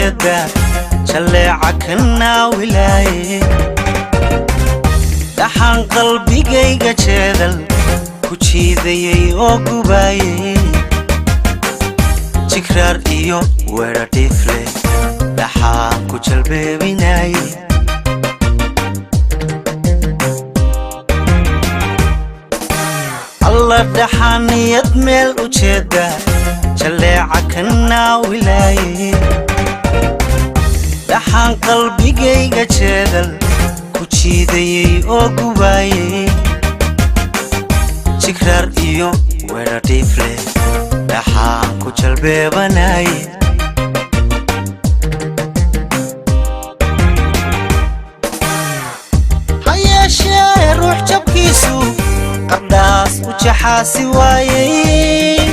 jeeda jalleeca ka naawilaaye. Dhaxaan qalbigayga jeedal ku jiidayay oo gubaayey, jigraar iyo weedha dhiifle dhaxaan ku jalbeebinaye. Alla dhaxaaniyad meel u jeeda jalleeca ka naawilaaye. Dhaxaan qalbigayga jeedal ku jiidayey oo gubaayey, jigraar iyo weedha dhiifle dhaxaan ku jalbeebanaye. Ha yeeshee ruux jabkiisu qardhaas u jaxaasi waayey,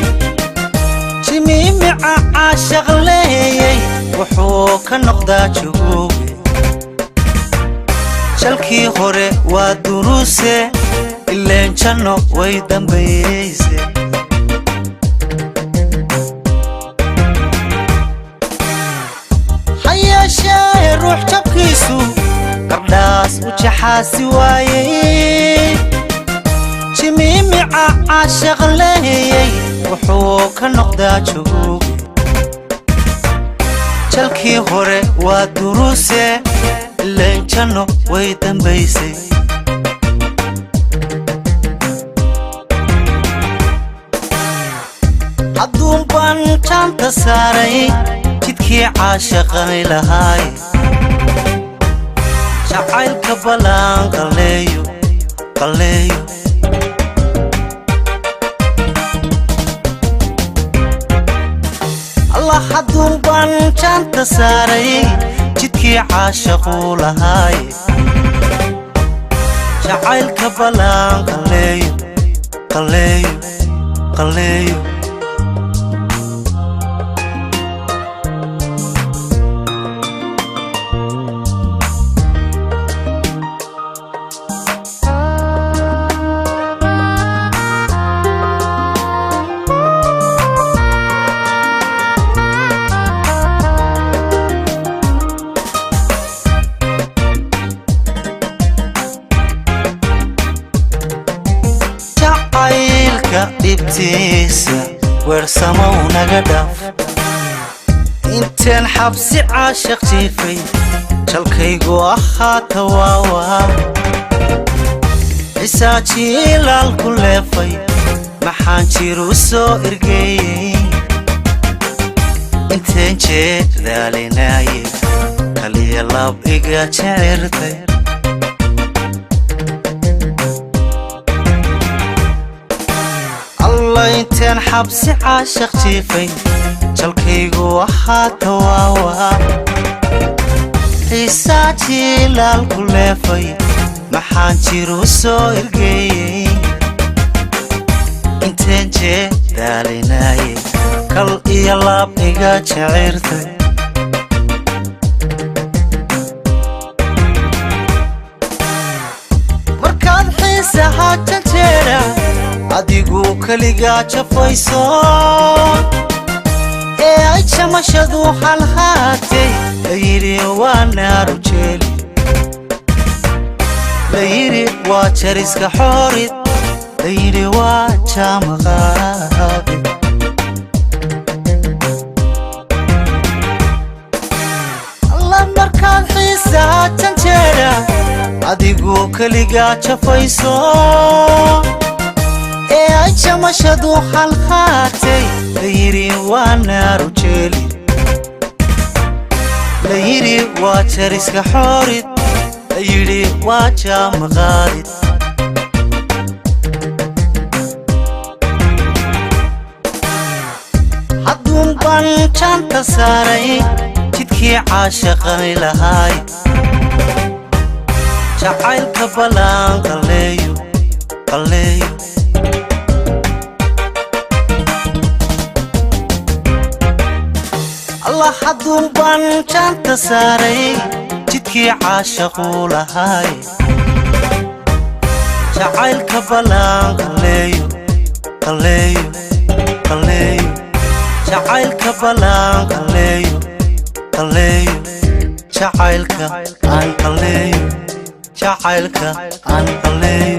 jimiimica caashaq leeyey wuxuu ka noqdaa jugoobe. Jalkii hore waa duruuse, ileen janno way dambayeyse. Ha yeeshee ruux jabkiisu qardhaas u jaxaasi waayey, jimiimica caashaq leeyey wuxuu ka noqdaa jugoobe. Jalkii hore waa duruuse, ileen janno way dambaysay. Hadduun baan jaanta saaray jidkii caashaqani lahaay, jacaylka balaan qalleeyo qalleeyo. Allah hadduun baan jaanta saaray jidkii caashaquu lahaay, jacaylka balaan qalleeyo qalleeyo qalleeyo. Jacaylka dhibtiisa weersamow naga dhaaf, inteen xabsi caashaq jiifay jalkaygu ahaa tawaawa. Cisaa jiilaal ku leefay maxaan jiru soo ergeeyey, inteen jeedaalinaaye kaliya lab iga jecirtay. Alla inteen xabsi caashaq jiifay jalkaygu ahaa tawaawa. Xiisaa jiilaal ku leefay maxaan jiru soo ergeeyey, inteen jeedaalinaaye kal iyo laab iga jecirtay. Markaad xiisaha janjeera adigu keligaa jafayso ee ay jamashadu halhaatay, layidhi waa naaru jeeli, layidhi waa jariska xoorid, layidhi waa jaamaqaabi. Alla markaad xiisaha janjeera adigu keligaa jafayso ee ay jamashadu halhaatay, layidhi waa naaru jeeli, layidhi waa jariska xoorid, layidhi waa jaamaqaadid. Hadduun baan jaanta saaray jidkii caashaqani lahaay, jacaylka balaan qalleeyo qalleeyo. Allah hadduun baan jaanta saaray jidkii caashaquu lahaay, jacaylka balaan qalleeyo qalleeyo qalleeyo. Jacaylka balaan qalleeyo qalleeyo, jacaylka aan qalleeyo, jacaylka aan qalleeyo,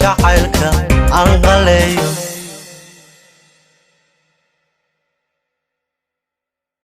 jacaylka aan qalleeyo.